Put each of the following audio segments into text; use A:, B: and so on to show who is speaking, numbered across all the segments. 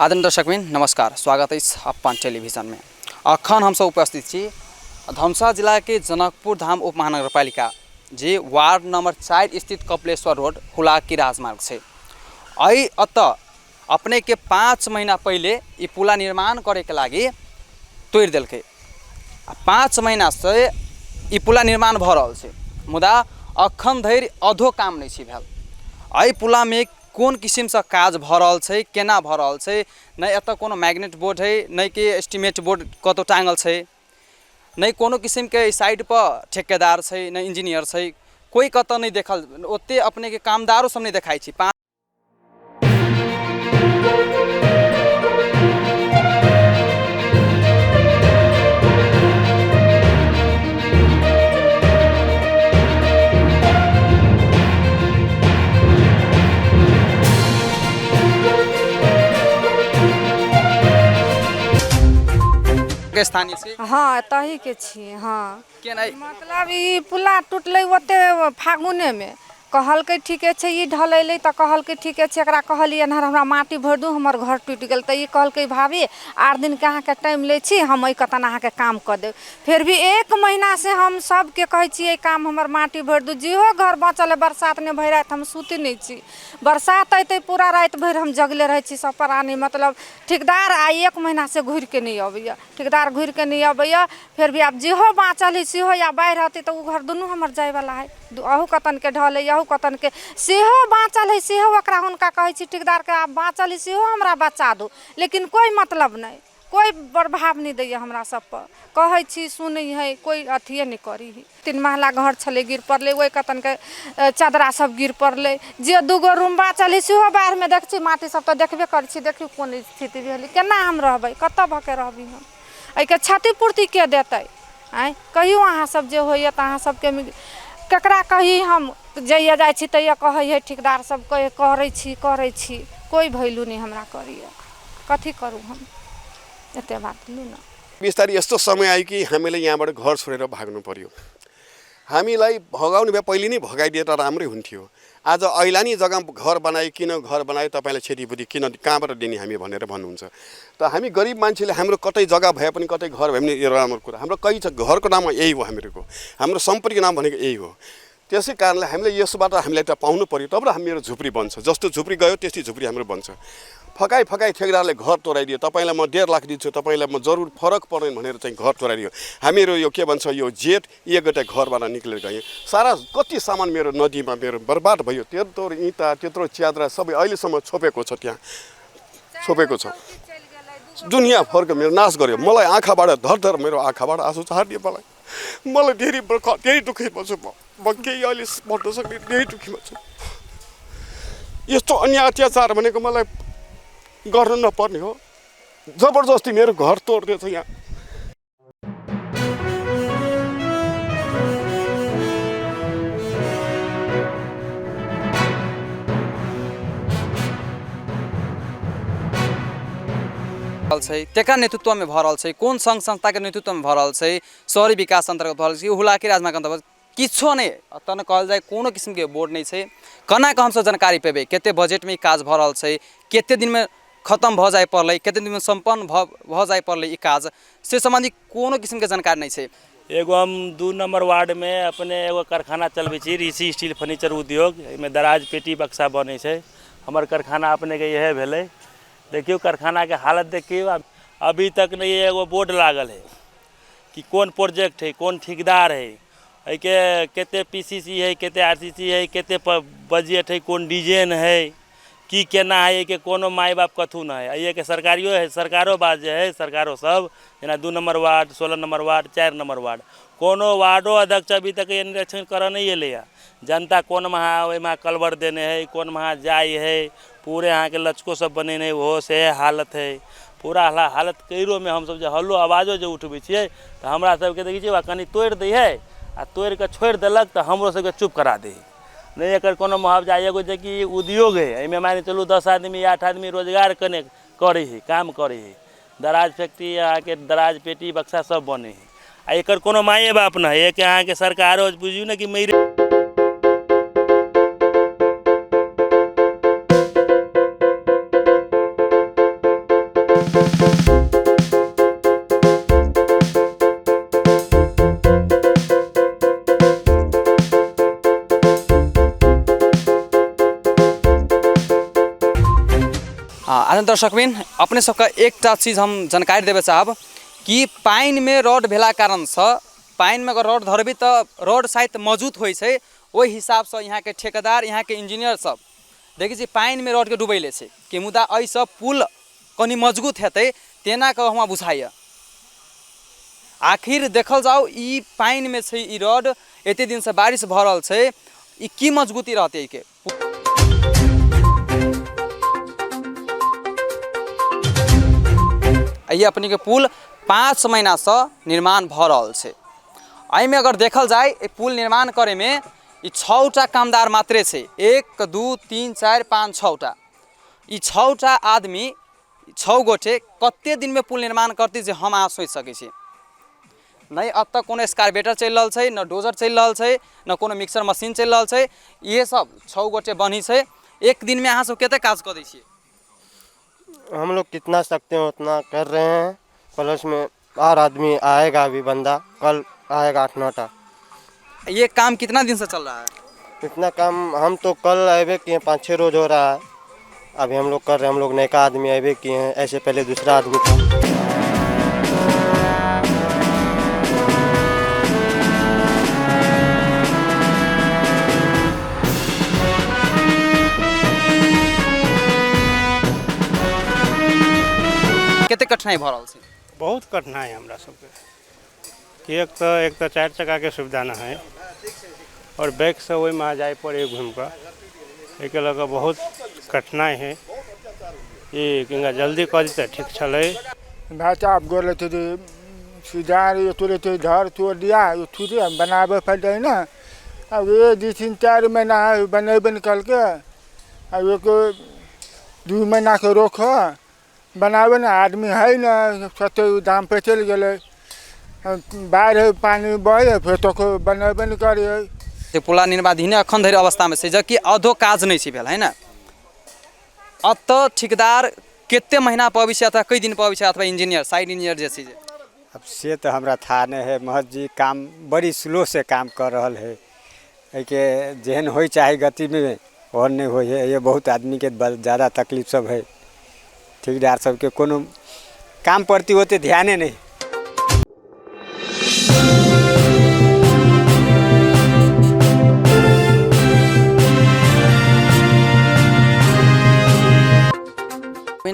A: आदरणीय दर्शकवृन्द नमस्कार, स्वागत अछि अपन टेलीविजनमे। अखन हमसब उपस्थित छी धनुषा जिलाके जनकपुर धाम उप महानगरपालिका जे वार्ड नंबर 4 स्थित कपिलेश्वर रोड हुलाकी राजमार्ग छै। एहि एतऽ अपनेके 5 महीना पहिले ई पुला निर्माण करैके लागि तोड़ि देलकै आ 5 महीनासँ ई पुला निर्माण भऽ रहल छै, मुदा अखन धरि अधो काम नहि छै भेल। एहि पुलामे कोन किसिमसँ काज भऽ रहल छै, केना भऽ रहल छै, नहि एतऽ कोनो मैग्नेट बोर्ड हइ, नहि कि एस्टिमेट बोर्ड कतहु टाँगल छै, नहि कोनो किसिमके एहि साइडपर ठेकेदार छै, नहि इंजीनियर छै, कोइ कतऽ नहि देखल, ओतेक अपनेके कामदारो सब नहि देखाइ छै। के स्थानीय छी?
B: हँ, एतही के छी। हँ।
A: केना?
B: मतलब ई पुला टूटलै ओते फागुनेमे, कहलकै ठीके छै, ई ढलेलै तऽ कहलकै ठीके छै। एकरा कहलियै एन्हर हमरा माटि भरि दू, हमर घर टूटि गेल। तऽ ई कहलकै भाभी 8 दिनके अहाँके टाइम लै छी, हम एहि कतन अहाँके काम कऽ देब। फिर भी 1 महीनासँ हम सबके कहै छियै काम हमर माटि भरि दू, जेहो घर बचल है बरसात नहि भरि राति हम सुति नहि छी, बरसात अयतै पूरा राति भरि हम जगले रहै छी सब प्राणी। मतलब ठेकेदार आइ 1 महीनासँ घुरिके नहि अबैए, ठेकेदार घुरिके नहि अबैए। फिर भी आब जेहो बाँचल है सेहो या बाढ़ि अतै तऽ ओ घर दुनू हमर जाइवला है, अहू कतनके ढल है, अहू कतनके सेहो बाँचल है, सेहो ओकरा हुनका कहै छी ठेकेदारके आब बाँचल है सेहो हमरा बचा दू, लेकिन कोइ मतलब नहि, कोइ प्रभाव नहि दैए हमरा सबपर। कहै छी सुनै है, कोइ अथिए नहि करै है। 3 महला घर छलै गिर पड़लै, ओहि कतनके चदरा सब गिर पड़लै, जे 2 गो रूम बाँचल है सेहो बाढ़िमे देखै छी माटि सब तऽ देखबे करै छी, देखियौ कोन स्थिति भेलै, केना हम रहबै, कतऽ भऽ के रहबै हम, एहिके क्षतिपूर्ति के देतै? आँय कहियौ अहाँ सब जे होइए तऽ अहाँ सबके ककरा कही हम? जइए जाइ छी तैये कहै है ठेकेदार सब कहे करै छी करै छी, कोइ वैल्यू नहि हमरा करैए, कथी करू हम? एते बात लू न।
C: बिस्तारै यस्तो समय आयो कि हामीले यहाँबाट घर छोडेर भाग्नु पर्यो। हामीलाई भगाउनु भए पहिले नै भगाइदिए त राम्रै हुन्थ्यो। आज ऐलानी जग्गामा घर बनायो, किन घर बनायो, तपाईँलाई क्षतिपूर्ति किन कहाँबाट दिने हामी भनेर भन्नुहुन्छ। त हामी गरिब मान्छेले हाम्रो कतै जग्गा भए पनि कतै घर भए पनि यो राम्रो कुरा, हाम्रो कहीँ छ घरको नाम यही हो, हामीहरूको हाम्रो सम्पत्तिको नाम भनेको यही हो। त्यसै कारणले हामीले यसबाट हामीलाई त पाउनु पर्यो, तब र मेरो झुप्री बन्छ। जस्तो झुप्री गयो त्यस्तै झुप्री हाम्रो बन्छ। फकाइ फकाइ ठेकेदारले घर तोडाइदियो, तपाईँलाई म 1.5 लाख दिन्छु, तपाईँलाई म जरुर फरक पर्दैन भनेर चाहिँ घर तोडाइदियो। हामीहरू यो के भन्छ यो जेठ 1 गते घरबाट निक्लेर गयौँ। सारा कति सामान मेरो नदीमा मेरो बर्बाद भयो, त्यत्रो इँटा त्यत्रो च्यादरा सबै अहिलेसम्म छोपेको छ, त्यहाँ छोपेको छ। दुनियाँ फर्क मेरो नाश गर्यो। मलाई आँखाबाट धर धर मेरो आँखाबाट आँसु छाडियो। मलाई मलाई धेरै धेरै दुःखीमा छु म, म केही अहिले भन्न सक्ने धेरै दुःखीमा छु। यस्तो अन्याय अत्याचार भनेको मलाई गर्नु नपर्ने हो, जबरजस्ती मेरो घर तोड्दैछ यहाँ।
A: छै तेकर नेतृत्वमे भऽ रहल छै, कोन सङ्घ संस्थाके नेतृत्वमे भऽ रहल छै, शहरी विकास अन्तर्गत भऽ रहल छै, हुलाकी राजमार्ग अन्तर्गत किछो नहि। एतऽ ने कहल जाय कोनो किसिमके बोर्ड नहि छै। केना कऽ हमसब जानकारी पेबै कते बजटमे ई काज भऽ रहल छै, कते दिनमे खतम भऽ जाय पड़लै, कते दिनमे सम्पन्न भऽ जाय पड़लै ई काज, से सम्बन्धी कोनो किसिमके जानकारी नहि छै।
D: एगो हम 2 नंबर वार्डमे अपने एगो कारखाना चलबै छी, ऋषि स्टील फर्नीचर उद्योग। एहिमे दराज पेटी बक्सा बनै छै। हमर कारखाना अपनेके इएह भेलै। देखियौ कारखानाके हालत देखियौ, अभी तक नहि एगो बोर्ड लागल है कि कोन प्रोजेक्ट है, कोन ठेकेदार है, एहिके कते PCC है, कते RCC है, कते बजट है, कोन डिजाइन है, की केना है, एहिके कोनो माय बाप कथू नहि है। एहिके सरकारियो है, सरकारो बात जे है, सरकारो सब जेना 2 number ward, 16 number ward, 4 number ward, कोनो वार्डो अध्यक्ष अभी तक निरीक्षण करऽ नहि एलैए। जनता कोन महा ओहिमे कलवर देने है, कोन महा जाइ है, पूरे अहाँके लचको सब बनेने है, ओहो से हालत है। पूरा हालत कैरोमे हमसब जे हल्लो आवाजो जे उठबै छियै तऽ हमरा सबके देखै छियै कनि तोड़ि दै है आ तोड़ि कऽ छोड़ि देलक तऽ हमरो सबके चुप करा दै है। नहि एकर कोनो मुआवजा। एगो जे कि उद्योग है, एहिमे मानि चलू 10 आदमी 8 आदमी रोजगार कने करै है, काम करै है। दराज फैक्ट्री अहाँके दराज पेटी बक्सा सब बनै है आ एकर कोनो माये बाप नहि है। एक अहाँके सरकारो बुझियौ ने कि मरि
A: आदरणीय दर्शकबिन, अपने सबके एकटा चीज हम जानकारी देबे चाहब कि पानिमे रड भेला कारणसँ पानिमे अगर रड धरबी तऽ रड शायद मजबूत होइ छै। ओहि हिसाबसँ यहाँके ठेकेदार, यहाँके इंजीनियर सब देखै छी पानिमे रडके डुबैले छै कि मुदा एहिसँ पुल कनि मजबूत हेतै तेना कऽ हमरा बुझाइए। आखिर देखल जाउ ई पानिमे छै ई रड, एते दिनसँ बारिश भऽ रहल छै, ई की मजबूती रहतै एहिके। ये अपने के पुल 5 महीनासँ निर्माण भऽ रहल छै। एहिमे अगर देखल जाय ई पुल निर्माण करैमे ई 6टा कामदार मात्रे छै, 1 2 3 4 5 6टा। ई 6टा आदमी 6 गोटे कते दिनमे पुल निर्माण करतै जे हम अहाँ सोचि सकै छी। नहि एतऽ कोनो स्कारवेटर चलि रहल छै, न डोजर चलि रहल छै, न कोनो मिक्सर मशीन चलि रहल छै। इहे सब 6 गोटे बन्ही छै। एक दिनमे अहाँ सब कते काज कऽ दै छियै?
E: हम लोग कितना सकते हैं उतना कर रहे हैं, प्लस में और आदमी आएगा, अभी बंदा कल आएगा 8-9 टा।
A: ये काम कितना दिन से चल रहा है?
E: इतना काम हम तो कल आए किए, 5-6 रोज हो रहा है अभी हम लोग कर रहे हैं। हम लोग नया आदमी आए किए हैं, ऐसे पहले दूसरा आदमी था।
A: कते कठिनाई भऽ रहल छै?
F: बहुत कठिनाई हमरा सबके, किएक तऽ एक तऽ 4 चक्काके सुविधा नहि है और बाइकसँ ओहिमे जाय पड़े घुमि कऽ, एहिके लऽ कऽ बहुत कठिनाई है। ई किनका जल्दी कऽ देतै ठीक छलै।
G: भाई साहब गोले थे सुधार ये तोड़े थे, घर तोड़ दिया ये थूरे बनाबे पड़े ना। अब ये 2 3 4 महीना है बनेबे निकल के, अब एक 2 महीना के रोक बनाबे ना, आदमी है ना, सत्ते दाम पे चलि गेलै, बाढ़ि है पानि बहे फेर तो बनेबे नहि करियै।
A: जे पुला निर्माणाधीन अखन धरि अवस्थामे छै, जबकि अधो काज नहि छै भेल है ना। अतऽ ठेकेदार कते महीना पर अबै छै अथवा कई दिन पर अबै छै, अथवा इंजीनियर साइड इंजीनियर जे छै जे?
H: अब से तऽ हमरा था नहि है महत जी, काम बड़ी स्लो से काम कर रहल है। एहिके जेहन होइ चाही गतिमे ओहन नहि होइ है। ये बहुत आदमीके ज़्यादा तकलीफ सब है, ठेकेदार सबके कोनो काम प्रति ओते ध्याने नहीं।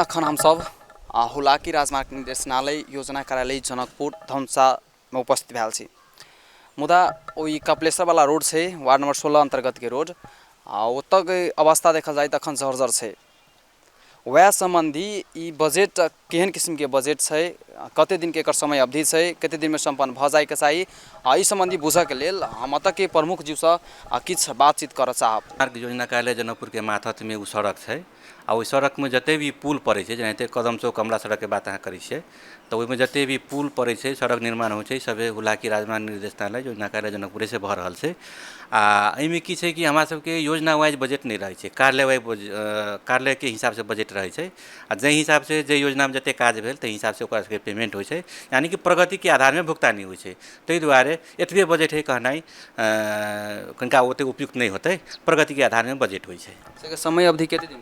A: अखन हम सब हुलाकी राजमार्ग निर्देशनालय योजना कार्यालय जनकपुर धनुषामे उपस्थित भेल छी। मुदा ओहि कपिलेश्वरवाला रोड छै, वार्ड नंबर 16 अन्तर्गतके रोड, आ ओतऽके अवस्था देखल जाय तऽ अखन जर्जर छै। वएह सम्बन्धी ई बजट केहन किसिमके बजट छै, कते दिनके एकर समय अवधि छै, कते दिनमे सम्पन्न भऽ जायके चाही, आ ई सम्बन्धी बुझऽके लेल हम एतऽके प्रमुख जीवसँ किछु बातचीत करऽ चाहब।
I: मार्ग योजना कार्यालय जनकपुरके माथतमे ओ सड़क छै आ ओहि सड़कमे जते भी पुल पड़ै छै, जेनाहिते कदम चौक कमला सड़कके बात अहाँ करै छियै तऽ ओहिमे जते भी पुल पड़ै छै, सड़क निर्माण होइ छै, सभे हुलाकी राजमार्ग निर्देशनालय योजना कार्यालय जनकपुरेसँ भऽ रहल छै। आ एहिमे की छै कि हमरा सबके योजना वाइज बजट नहि रहै छै, कार्यालय वाइज कार्यालयके हिसाबसँ बजट रहै छै आ जाहि हिसाबसँ जाहि योजनामे जते काज भेल ताहि हिसाबसँ ओकरा सबके पेमेंट होइ छै, यानी कि प्रगतिके आधारमे भुगतानी होइ छै। ताहि दुआरे एतबे बजट है कहनाइ कनिका ओतेक उपयुक्त नहि होतै, प्रगतिके आधारमे बजट होइ छै।
A: समय अवधि कते दिन?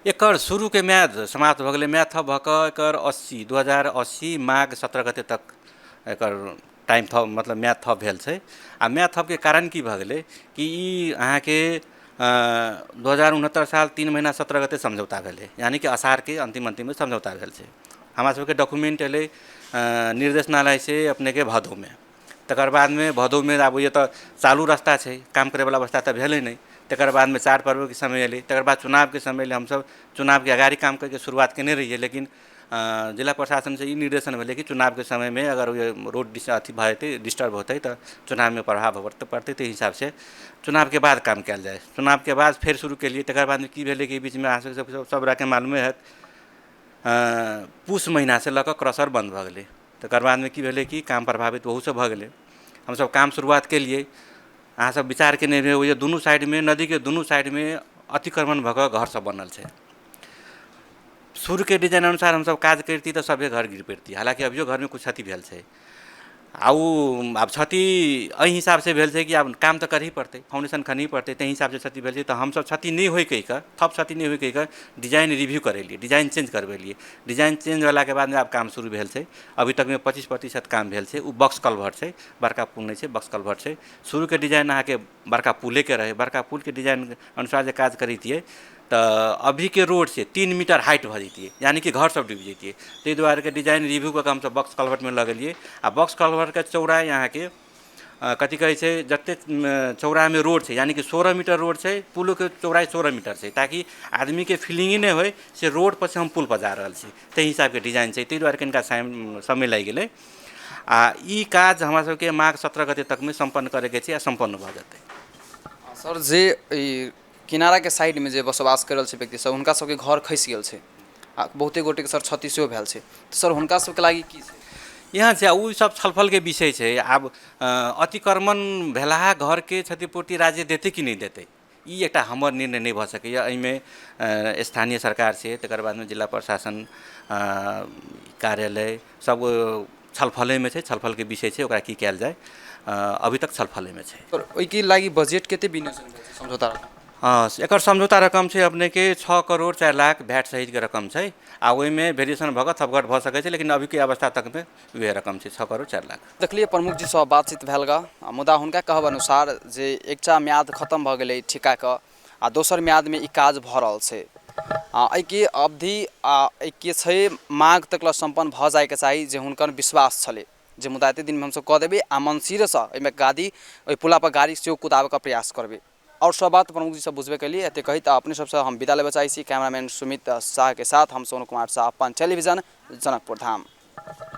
I: एकर शुरूके म्याद समाप्त भऽ गेलै, म्याद थप भऽ कऽ एकर 2080 माघ 17 गते तक एकर टाइम थप मतलब म्याद थप भेल छै। आ म्याद थपके कारण की भऽ गेलै कि ई अहाँके 2069 साल 3 महीना 17 गते सम्झौता भेलै, यानी कि असारके अन्तिम अन्तिममे सम्झौता भेल छै। हमरा सबके डॉक्यूमेंट एलै निर्देशनालयसँ अपनेके भदौमे, तकर बादमे भदौमे आब तऽ चालू रास्ता छै, काम करैवला अवस्था तऽ भेलै नहि। तकर बादमे चार पर्वके समय एलै, तकर बाद चुनावके समय एलै। हमसब चुनावके अगाडि काम करके शुरुआत केने रहियै, लेकिन जिला प्रशासनसँ ई निर्देशन भेलै कि चुनावके समयमे अगर रोड अथी भऽ जेतै, डिस्टर्ब होतै तऽ चुनावमे प्रभाव पड़तै, ताहि हिसाबसँ चुनावके बाद काम कयल जाय। चुनावके बाद फेर शुरू केलियै। तकर बादमे की भेलै कि बीचमे अहाँ सब सब गोटाके मालूमे हैत, पूस महीनासँ लऽ कऽ क्रसर बन्द भऽ गेलै। तकर बादमे की भेलै कि काम प्रभावित ओहूसँ भऽ गेलै। हमसब काम शुरुआत केलियै, अहाँ सब विचार केने हेबै ओहि दुनू साइडमे नदीके दुनू साइडमे अतिक्रमण भऽ कऽ घर सब बनल छै। शुरूके डिजाइन अनुसार हमसब काज करितियै तऽ सभे घर गिर पड़ितियै। हालाँकि अभियो घरमे किछु क्षति भेल छै आ ओ आब क्षति एहि हिसाबसँ भेल छै कि आब काम तऽ करही पड़तै, फाउंडेशन खनही पड़तै, ताहि हिसाबसँ क्षति भेल छै। तऽ हमसब क्षति नहि होइ कहि कऽ, थप क्षति नहि होइ कहि कऽ डिजाइन रिव्यू करेलियै, डिजाइन चेंज करबेलियै। डिजाइन चेंज भेलाके बादमे आब काम शुरू भेल छै। अभी तकमे 25% काम भेल छै। ओ बॉक्स कलभर्ट छै, बड़का पुल नहि छै, बॉक्स कलभर्ट छै। शुरूके डिजाइन अहाँके बड़का पुलेके रहै, बड़का पुलके डिजाइन अनुसार जे काज करितियै तऽ अभीके रोडसँ 3 मीटर हाइट भऽ जैतियै, यानि कि घर सब डूबि जैतियै। ताहि दुआरेके डिजाइन रिव्यू कऽ कऽ हमसब बॉक्स कलभर्टमे लगेलियै। आ बॉक्स कलभर्टके चौड़ाइ अहाँके कथी कहै छै, जतेक चौड़ामे रोड छै, यानि कि 16 मीटर रोड छै, पुलोके चौड़ाइ 16 मीटर छै, ताकि आदमीके फीलिंगे नहि होइ से रोड पर से हम पुल पर जा रहल छी, ताहि हिसाबके डिजाइन छै। ताहि दुआरे कनिका समय लागि गेलै। आ ई काज हमरा सबके माघ 17 गते तकमे सम्पन्न करैके छै आ सम्पन्न भऽ जेतै।
A: सर, जे ई किनाराके साइडमे जे बसोबास कर रहल छै व्यक्ति सब, हुनका सबके घर खसि गेल छै आ बहुते गोटेके सर क्षति सेहो भेल छै, तऽ सर हुनका सबके लागि की छै?
I: यहाँ छै ओ सब छलफलके विषय छै। आब अतिक्रमण भेलाहा घरके क्षतिपूर्ति राज्य देतै कि नहि देतै, ई एकटा हमर निर्णय नहि भऽ सकैए। एहिमे स्थानीय सरकार छै, तकर बादमे जिला प्रशासन कार्यालय सब छलफलेमे छै, छलफलके विषय छै, ओकरा की कयल जाय अभी तक छलफलेमे छै।
A: सर, ओहिके लागि बजट कते विनियोजन भेल छै समझौता रकम?
I: हँ, एकर समझौता रकम छै अपनेके 6 करोड़ 4 लाख भैट सहितके रकम छै। आ ओहिमे वेरिएशन भऽ कऽ थपघट भऽ सकै छै, लेकिन अभीके अवस्था तकमे उएह रकम छै, 6 करोड़ 4 लाख।
A: देखलियै प्रमुख जी सँ बातचीत भेल गा, मुदा हुनका कहब अनुसार जे एकटा म्याद खतम भऽ गेलै ठिकाके आ दोसर म्यादमे ई काज भऽ रहल छै। एहिके अवधि एहिके छै माघ तक लए सम्पन्न भऽ जाइके चाही, जे हुनकर विश्वास छलै जे मुदा एते दिनमे हमसब कऽ देबै आ मंसिरसँ एहिमे गाड़ी ओहि पुला पर गाड़ी सेहो कुदाबैके प्रयास करबै। और सब बात प्रमुख जी सब बुझबे कलिए। एते कहैत अपने सबसँ हम विदा लेबऽ चाहै छी। कैमरामैन सुमित शाह के साथ हम सोनू कुमार शाह, अपन टेलीविजन, जनकपुर धाम।